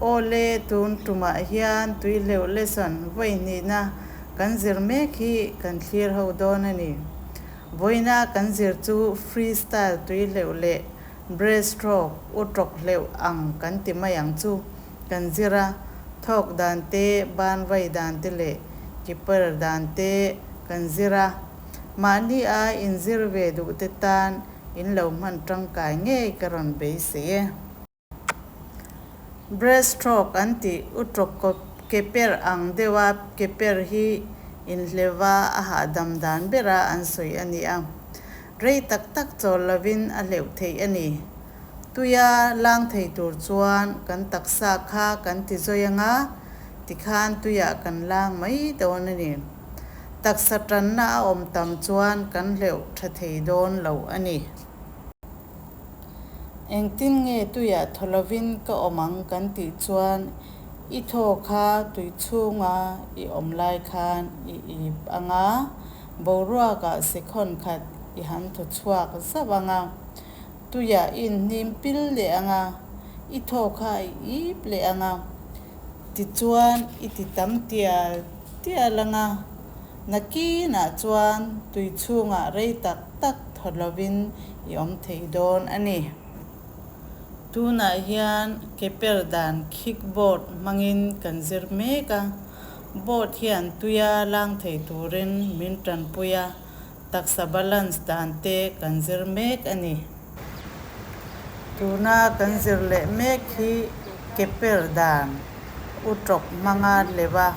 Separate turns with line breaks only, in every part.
Awle, tun tumah hian tuihleuh lesson vawi hnihna kan zir mek hi kan thlir ho dawn a ni. Vawiina kan zir chu free style tuihleuh leh breaststroke u tawk hleuh ang kan ti mai ang chu kan zir a, thawk dan te, ban vai dan te leh keeper dan te kan zir a. Mahni a inzir ve duh te tan in lo hman tangkai ngei ka rawn beisei e. Breaststroke an tih utrawk ke per ang deuha ke per hi inhleuha a hahdam dan bera an sawi a ni a. Rei tak tak chawl lovin a hleuh theih a ni. Tuia lang thei tur chuan kan taksa kha kan ti zawi anga tikhan tuiah kan lang mai dawn a ni. Taksa tanna a awm tam chuan kan hleuh tha thei dawn lo a ni. Engtin nge tuiah thaw lovin ka awm ang kan tih chuan i thaw kha tui chhunga i awm lai khan i ip ang a, boruakah sekhawn khat i han thaw chhuak zauh ang a, tuiah i inhnim pil leh ang a, i thaw kha i ip leh ang a, tichuan i ti tam tial tial ang a, nakinah chuan tui chhungah rei tak tak thaw lovin i awm thei dawn a ni. Tunah hian ke per dan kick board hmangin kan zir mek a, board hian tuia lang thei turin min tanpui a, taksa balance dan te kan zir mek a ni. Tuna kan zir leh mek hi ke per dan u tawk hmanga leva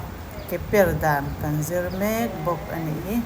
ke per dan kan zir mek bawk a ni.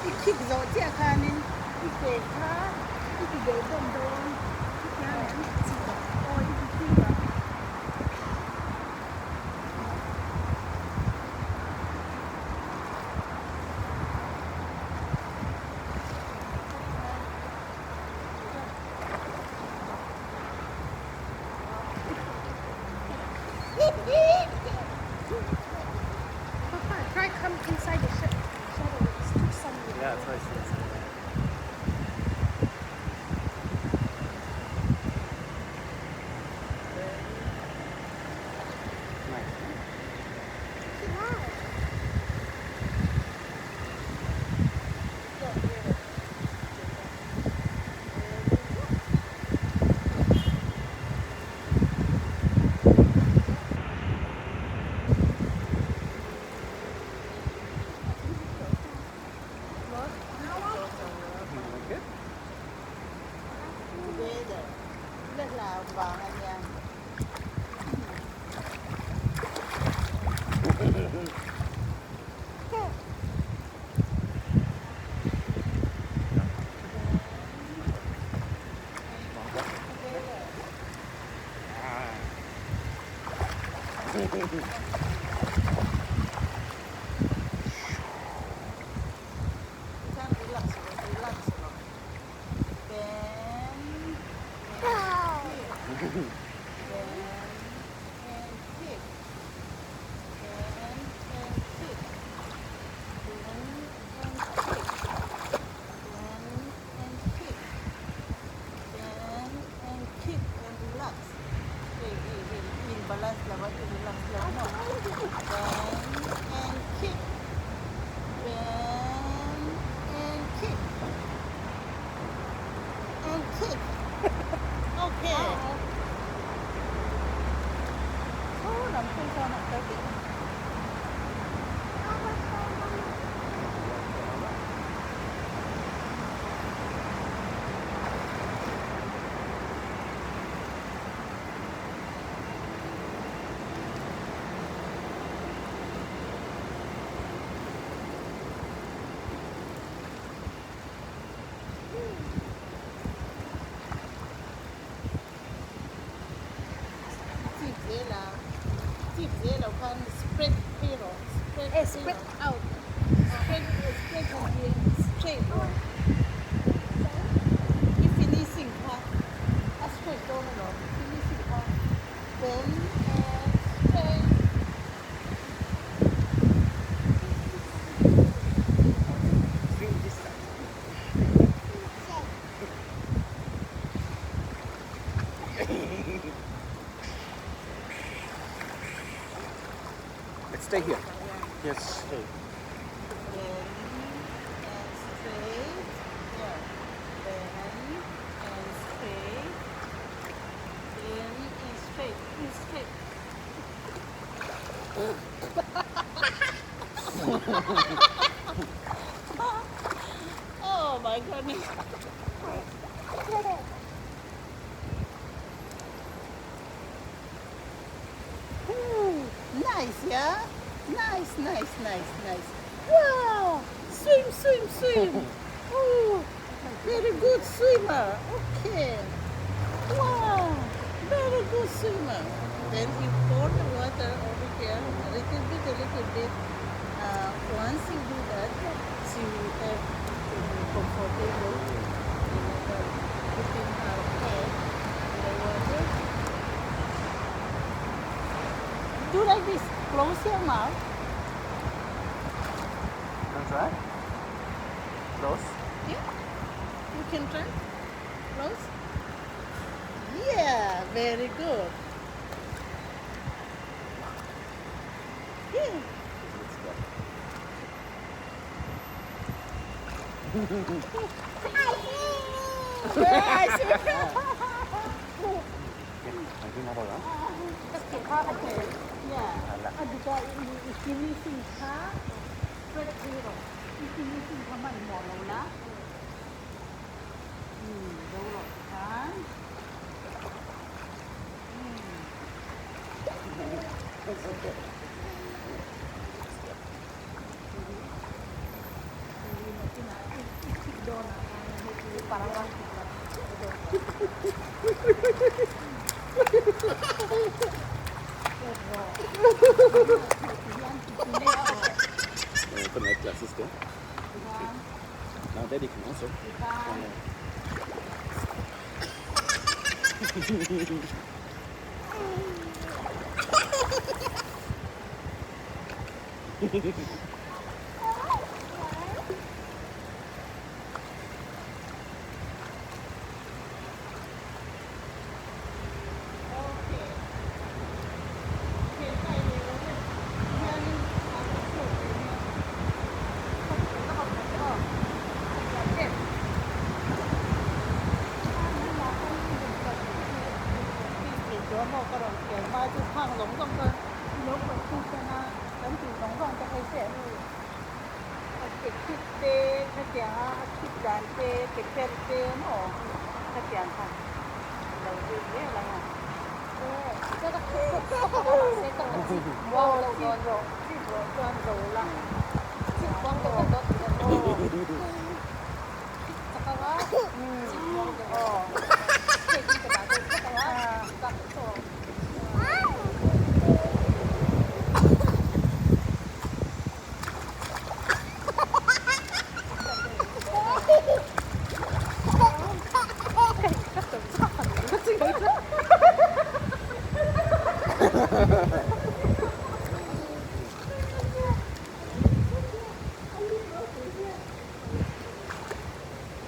I kick zawh chiah khanin i ke kha i ti beh bawm dawn i ti ang em? Aw i ti chip a.
Papa, try come inside the shadow. It's too sunny.
Yeah, try inside. Nice. You like it?
Together. La hlau vang a nia. Tikhan relax rawh, relax rawh. Bend and kick. Bend and kick. Bend and kick. Bend and kick. Bend and kick. Bend and kick and relax. Hei hei hei i in balance lo a, i relax lo maw? Bend and kick. Bend and kick. And kick. Okay. Saw lam phei chuan a kal daih a. Chip zel a, chip zel lo khan spread phei rawh, spread
Eh,
phei
spread
rawh.
out.
Spread spread han hi straight rawh. I finishing kha a straight dawn alawm, finishing kha bend and straight.
Swing this side. Let's stay here. Yes, stay.
Bend and straight. Yeah. Bend and straight. Bend and straight. And straight. Oh my goodness. Ooh, nice, yeah? Nice, nice, nice, nice. Wow! Swim, swim, swim. Oh, very good swimmer. Okay. Wow, very good swimmer. Then you pour the water over here, a little bit, a little bit. Once you do that, she will have to be comfortable in putting her head in the water. Do like this. Close your mouth.
Want to try? Close.
Yeah. You can try. Close. Yeah, very good. Yeah.
Let's go.
Yes.
Okay, another one.
Okay. Yeah. Adika i finishing kha spread zero. I finishing kha man mo lo la. Do rawh khan.
It's okay.
parh ang a.
Put my glasses there. Now daddy can also.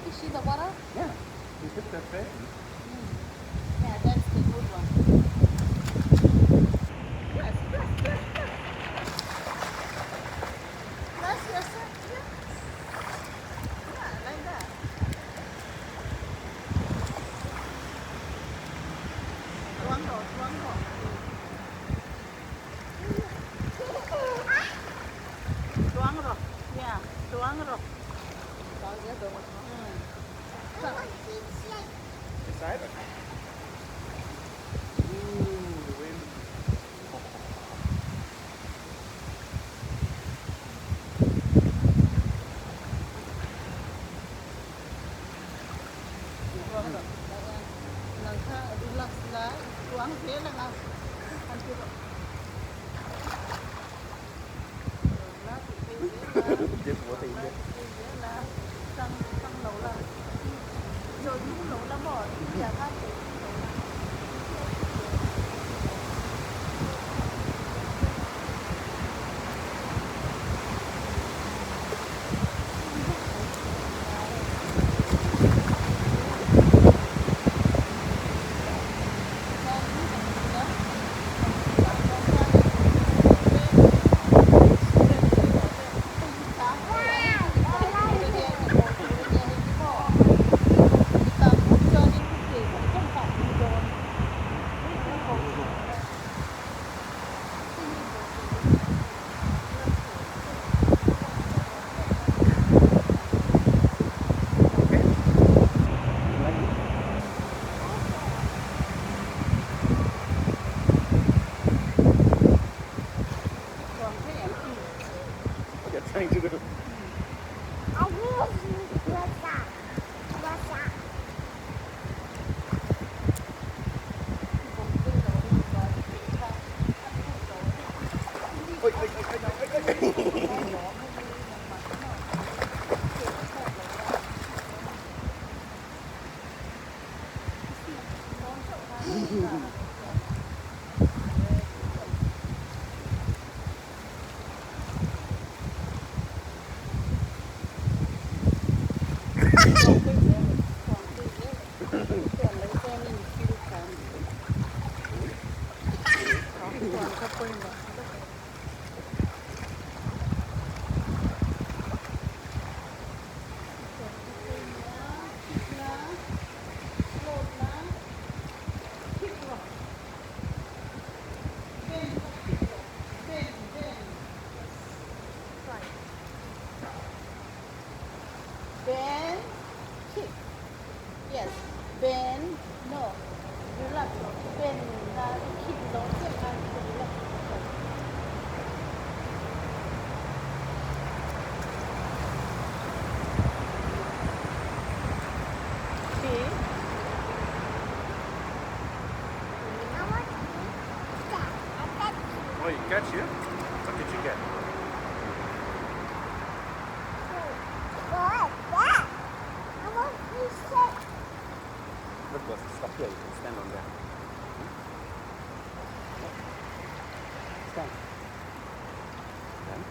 You see the water?
Yeah. You put that there.
Yeah, that's the good one. Yes, yes, yes, yes. Yes, yes, yes. Yeah, like that. Tuang rawh, tuang rawh. Tuang rawh. Yeah, tuang rawh.
This side? Okay. Ooh, the wind.
Tuang rawh. Nang kha relax la, tuang zel anga. Han ti rawh. La ti phei zel la.
Just water in there.
Sang sang lo la. Zo nu lo la maw, ya kha te lo la.
Okay. You like it? What you're trying to do? Oi, oi, oi, oi, oi, oi, oi.
Bend, kick. Yes, bend, no. Relax. Bend, kick, no. Relax.
Oh, you catch here? What did you get?
What? That? I want to sit.
Look, there's stuff here. You can stand on there. Stand. Stand.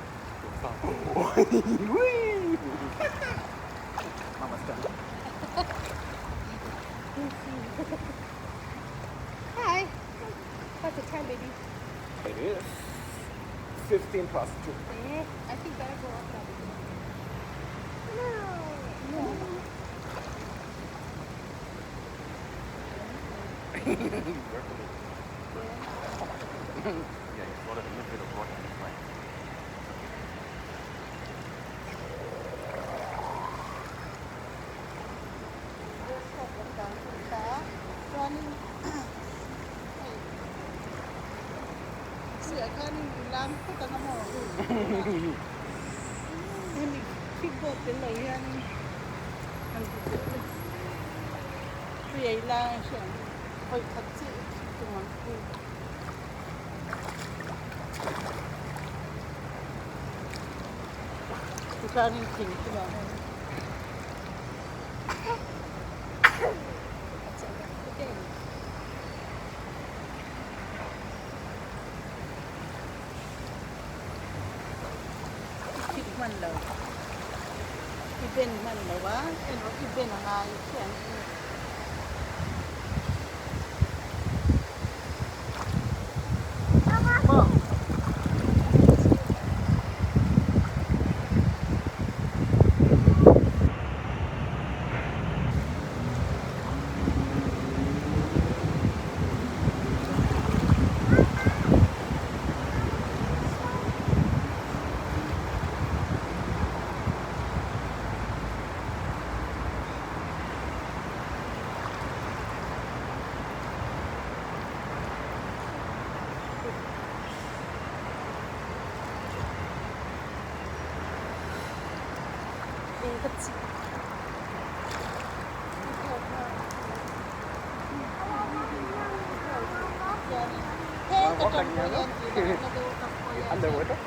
Whee! Mama, stand.
Hi. What's the time, baby?
It is 15 past 2.
Eh, I think better go up now.
No.
Yeah, you swallowed a little bit of water. It's fine.
Chuanin hei tuiah khanin lam phawt ang a maw hemi kickboard tel lo hianin han ti teh le tui ei lai a hriat ang vawi khat chiah i khik tum ang chu. Tikhanin thing chungah hian. I khik hman lo, i ben hman lo a, erawh i ben a ngai chiah ang chu. Maw? Eng ka chi.
Walk like Miano? Underwater?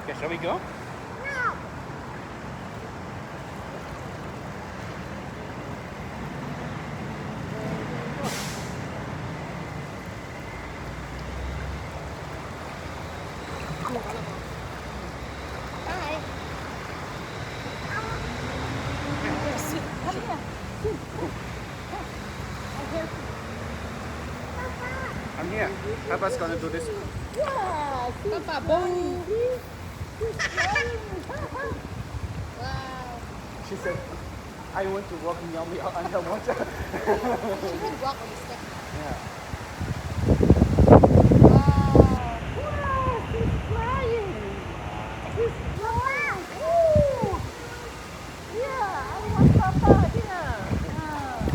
Okay, shall we go?
No.
Bye.
Sit. Come here. Sit. I help you.
I'm here. Papa's gonna do this.
Yeah. See,
Papa, boo.
She's flying.
Wow.
She said, I want to walk meow meow underwater.
She can walk on the step.
Yeah.
Wow.
Wow, she's flying. She's flying. Ooh. Yeah, I want Papa here. Ah.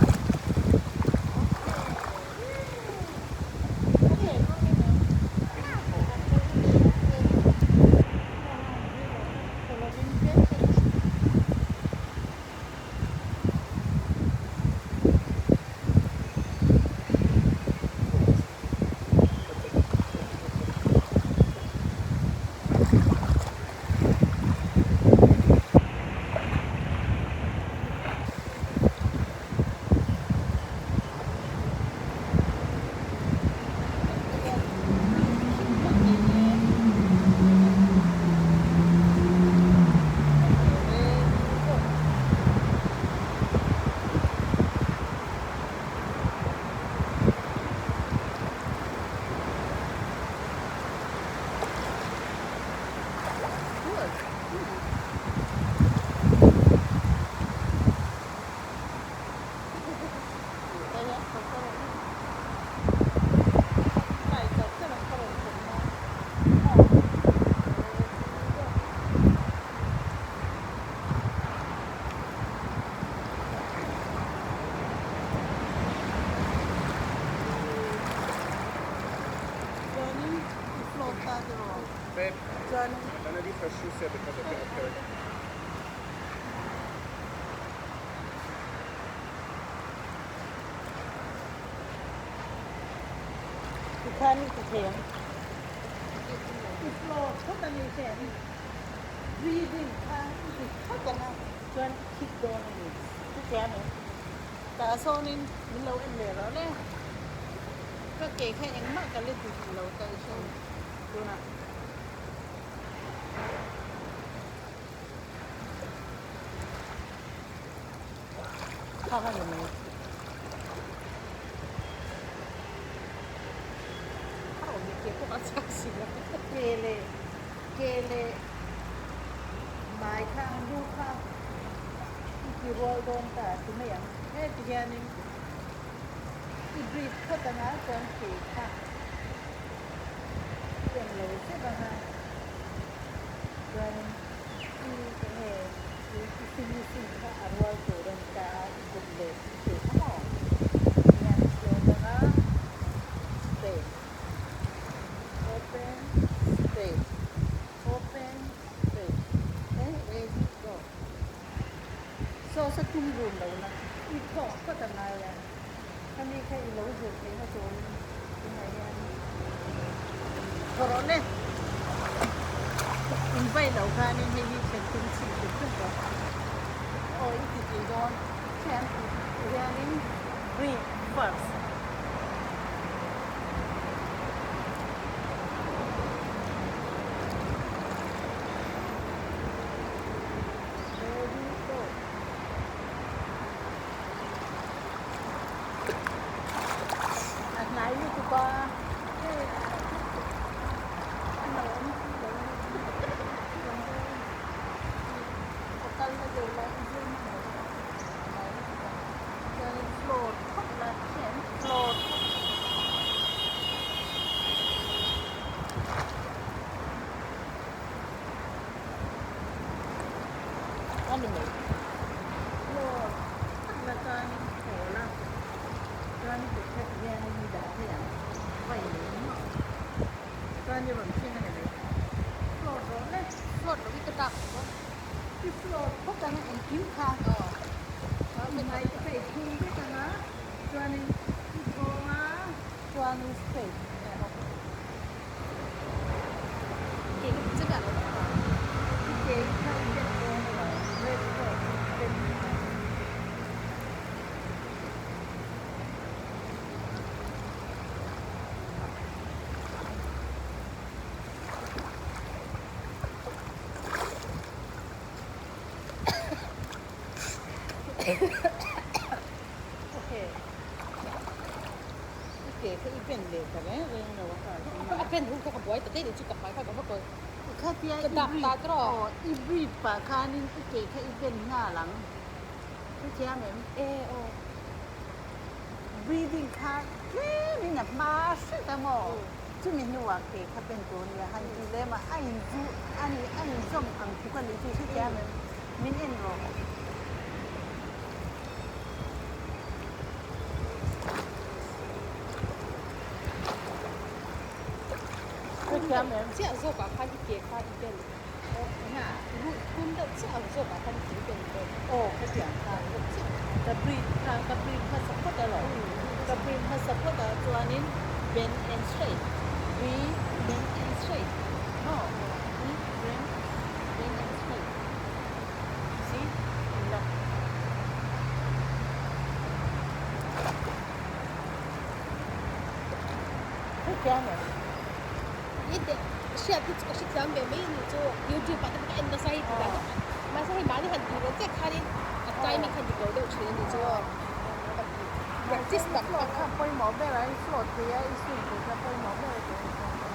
Okay. Chuanin i float ta tiraw.
Babe,
Chuanin
I'm gonna leave her shoes here because I cannot carry them.
Tikhan i ti thei ang. I flow phawt a ni che em? Breathing kha i ti phawt ang a, chuan i khik dawn a ni. Chutiang em? Tah sawnin min lo en leh rawh le. Ka ke kha engmah ka la ti lo ta i hre tunah. Kha kha ni mai. Ke leh ke leh mai kha lu kha i ti rual dawn ta ti mai ang. Heti hianin i breathe phawt anga chuan ke kha i en lo zet anga chuanin i enge i finishing kha a rual tur a ni ta a, i kut leh i ke kha maw hian i float anga straight open straight open straight eh ready go saw sa tum run lo na i thawk phawt a ngai a khami kha i lo zir theihna turin tunah hian thaw rawh le in vai loh khanin hei hi thlen tum chhin hrim hrim rawh aw i ti tih dawn thian ti hianin breathe first. Ready go. A hnai lutuk a, hei a nuam lo ka kal na deuh lai i zir hman lo a, a hnai lutuk a, chuanin floor phawt la hriat floor phawt. A ni mai. Floor phawt la chuanin thawl a, chuanin kut kha ti hianin i dah thei ang, vai leh maw? Chuan i rawn thleng a ni mai. Floor rawh le.
Floor lo hi ka dak lo a.
I floor phawt ang a engkim kha. I hmai te kha i phum vek ang a, chuanin i thawng a, chuanin straight. I ke kha i bet dawn a lo, red cross bet kha. Okay. I ke kha i pen leh ta reng reng lo a.
A pen hun kha ka buai ta daih chu ka hmai kha ka va kawi.
Khatia i breathe aw i breathe pah khanin i ke kha i pen nghal ang. Hrethiam em?
E aw.
Breathing kha tlemin a hma hret a maw? Chumi hnuah ke kha pen tur a nia han ti lem a, a inzu a ni a inzawm ang tluk a nih chu hrethiam em? Min en rawh. Hrethiam em?
Chiah zawkah khan i ke kha i pen. Ruh thum deuh chiah ang zawkah khan i ke i pen dawn.
Aw hetiang kha ka breathe kha ka breathe hmasa phawt alawm. Ka breathe hmasa phawt ah chuanin bend and straight, breathe, bend and straight maw? Breathe, bend, bend and straight. See? Ila. Hetiang em?
I teh hriat hi chu ka hrethiam ve mai a ni chu YouTube ah te pawh ka en nasa hi tih dan te mahse hei mahni han tih ve chiah khanin a timing kha dik lo deuh thin a ni chu practice tak
tak kha pawimawh ber a i float thei a i swim thei kha pawimawh ber a tih a ni.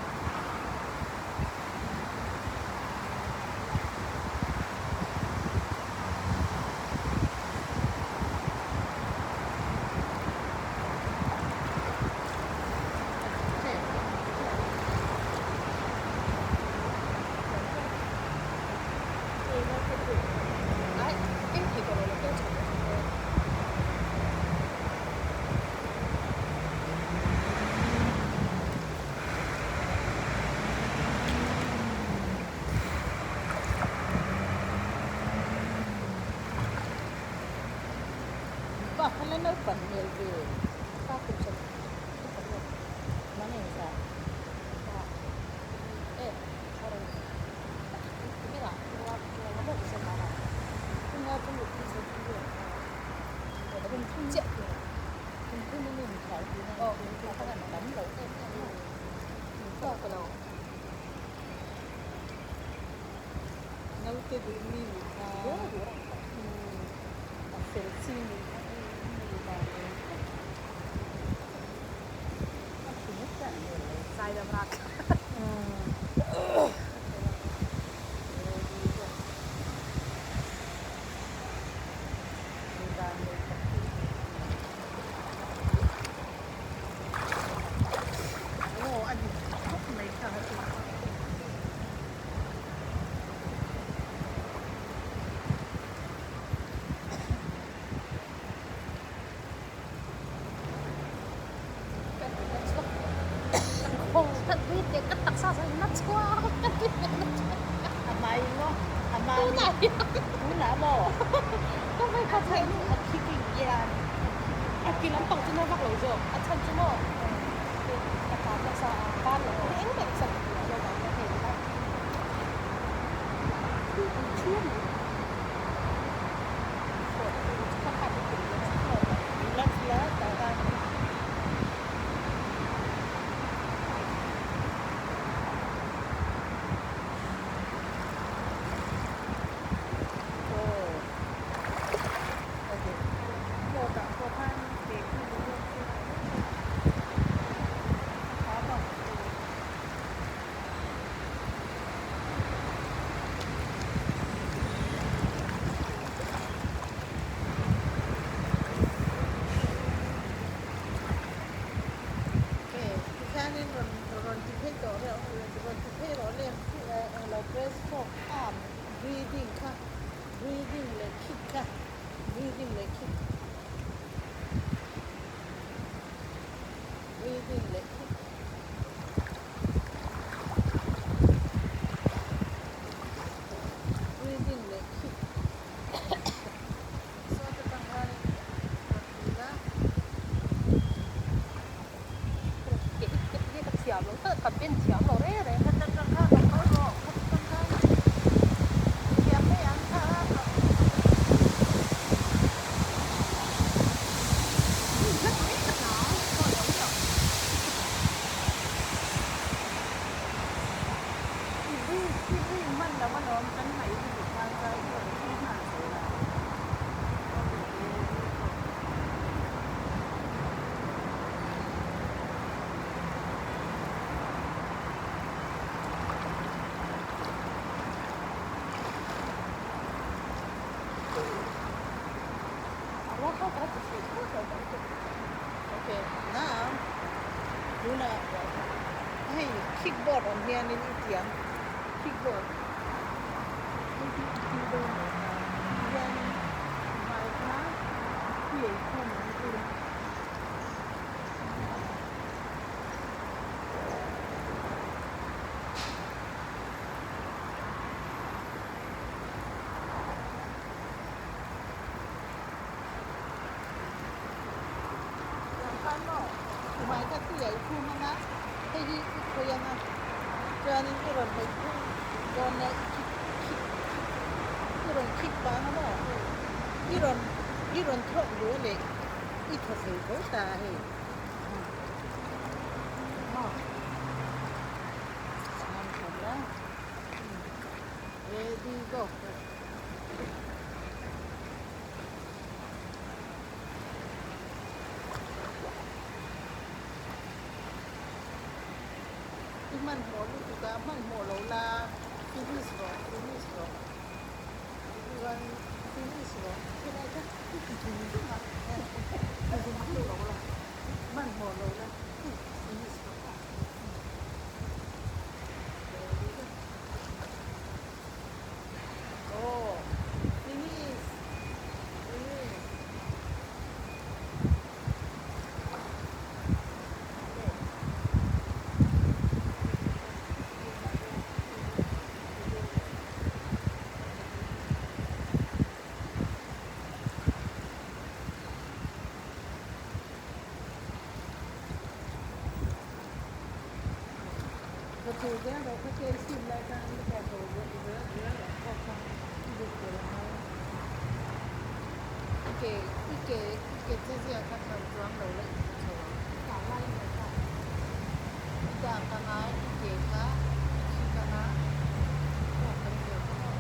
Pa kha la naupang hmel ve. Nang eng za? te duh mi nih kha. A fel chi nih kha hei mi dan nei tlat. A thi mai chiah hmel lo.
Zaidam rak.
Mi dan nei tak hi a ni. Aw a dik khawp mai kha ha chu.
A ki lampang chu na vak lo zawk, a chhan chu maw ka tlan nasa a, ban lo hi engmah in san tih lo vang hian hei kha an thu a ni.
Relax la tah khan. Tikhianin rawn rawn ti phei tawh reuh rawn ti phei rawh le englo press fork arm breathing kha breathing leh kick kha breathing leh kick breathing leh kick breathing leh kick sawta tang hianin rawn ti la.
Ka thiam lo ka ben thiam lo reng reng.
Ka tang kha ka thaw rawh ka tang kha thiam mai ang kha ka. I ri i ri hman lo alawm kan hnaih lutuk khan chuan i rawn thil nghal zel a. Okay, now tuna hei kickboard awm hianin i tiang kickboard hei hi i ti dawn lo ta tihianin hmai kha tui ei khawm ang ila. Tiang khan maw hmai kha tui ei khum anga hei hi i khawih anga chuanin i rawn hawi phung dawn nia i kick kick kick i rawn kick vang a maw i rawn i rawn thawk luh leh i thaw thei tho ta a hei maw ngam thawm la ready go. I hmanhmawh lutuk a, hmanhmawh lo la finish rawh, finish rawh. Chuan finish rawh. Helai kha i ti zung zung a, ti zung zung lo la, hmanhmawh lo la finish rawh aw. Very good. Aw, finish, finish. Ka tho zel rawh ka tel sim lai khan ka tho zel zel rawh pawh kha i lut tel a ngai a. I ke i ke i ke che zia kha tho chuang lo la i tho chho ang. I dak anga i ke kha i khik anga aw kan zel bawk a.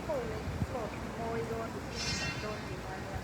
Khawi floor khi mawi dawn i thil nalh dawn tihna a nia.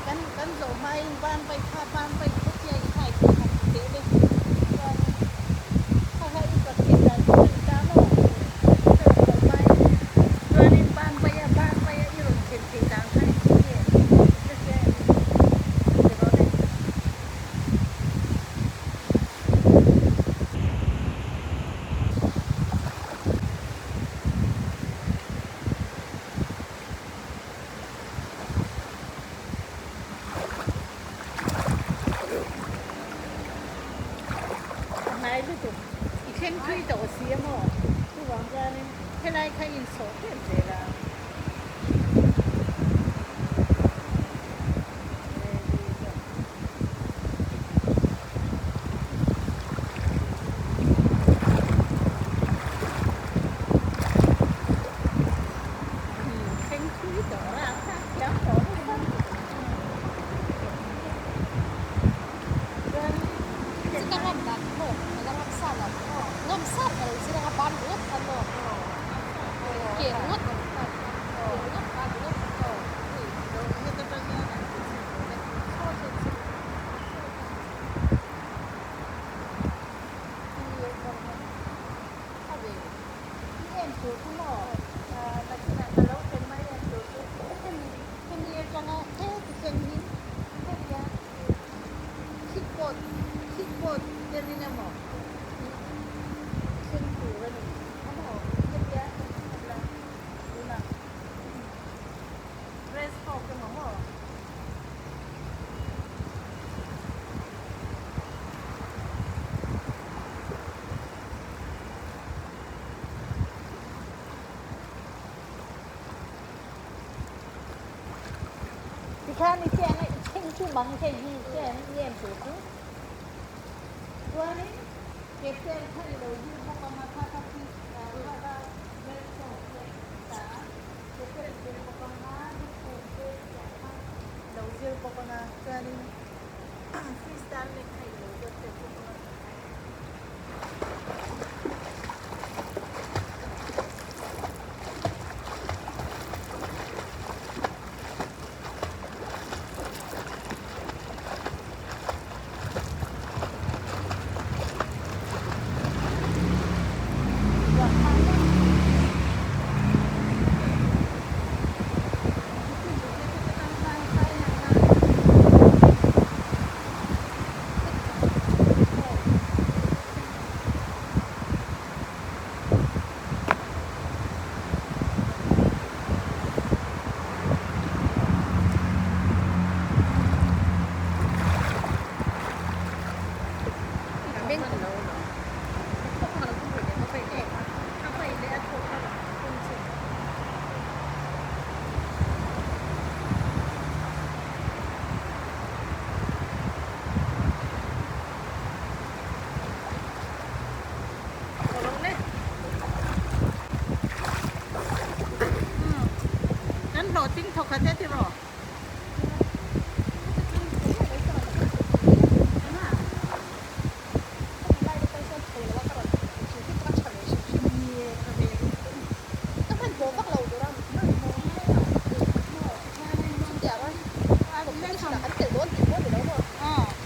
Kan kan zawh hmain ban vai kha ban vai khatia i hai kha han ti teh le chuanin kha kha i practice dan chu a ni ta maw ka rawn kal hmain chuanin ban vaia ban vaia i rawn thlen theih dan kha engtin nge i hre hria em ti rawh le. A hnai lutuk i thleng thui tawh si a maw? Chuvang chuanin helai kha i insawh tlem zel a. Ready go. Thleng thui tawh a kha thiam tawh nasa chuan
Chu ka ngam dan maw ka la ngam sa lo ngam sa ka lo zir anga ban ringawt khan maw ke ringawt ke ringawt ban ringawt
I en tur chu maw? Nakinah ka lo thlen mai en tur chu hemi hemi atanga heti thleng hi hemia kickboard kickboard telin emaw i thleng tur a ni a maw hetia la tunah breaststroke emaw maw. Tikhan i chian a i thleng chu bang hei hi chian i en tur chu chuanin ke pen kha i lo zir bawk ang a kha kha khi kha kha breaststroke te ta a ke pen i zir bawk ang a lukhum te tiang kha i lo zir bawk ang a chuanin freestyle leg kha.